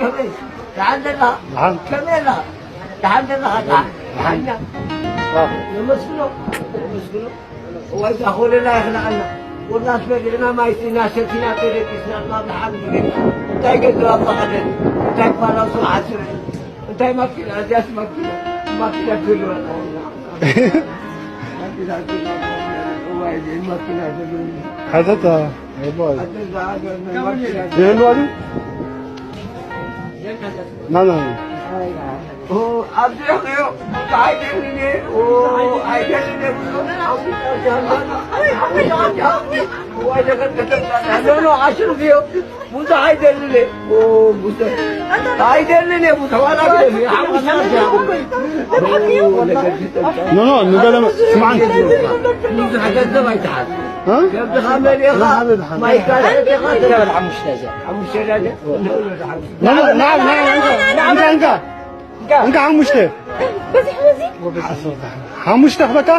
ከመይ? ደሓን ደለኻ? ደሓን። ከመይ ኣለኻ? ደሓን ደለኻ? ደሓን። ደሓን። ደሓን። ኣዎ። ነመስግኖ። ነመስግኖ። እዋይ፣ እዛ ኾለላ የኽልኣና። ወላ ኣስመሊእና ማይ ሲና ሰቲና ተደቂስና ድማ ብሓምድ ቤት። እንታይ ገንዘብ ኣባኸለን? እንታይ ፓላሶ ዓስረ? እንታይ ማኪና? እዚያስ ማኪና? ማኪና ትህልወና። ማኪና ትህልወና። እዋይ፣ እዘን ማኪና ዘለኒ። ሓተታ፣ ኣይቦይ። ኣደዛ፣ ኣደዛ፣ ማኪና። ይህልዋ ድዩ? ና፣ ና፣ ና። ኦ፣ ኣብዚ ረኽዮ፣ ብዙሕ ኣይደልን እየ። ኦ፣ ኣይደልን እየ፣ ብዙሕ። ዋይ፣ ነገር ከተምጻእ። ኖ፣ ኖ፣ ኣሽርፍዮ። ብዙሕ ኣይደልን እየ። ኦ፣ ብዙሕ። ኣይደልን እየ፣ ብዙሕ። ዋላ ግደፍ እየ። ሓሙሽተ ግደፍ እየ። ኦ፣ ነገር ከተምጻእ። ኖ፣ ኖ፣ ንገለ ስምዓኒ። ብዙሕ ገንዘብ ኣይትሓዝ። እ? ገንዘብኻ መሊእኻ፣ ማይካ ሰቲኻ፣ ትረበል ሓሙሽተ እያ። ሓሙሽተ እያ። ና፣ ና፣ ና፣ ና፣ እንካ፣ እንካ፣ እንካ። እንካ ሓሙሽተ። በዚሕ፣ በዚሕ። ሓሙሽተ ክበካ።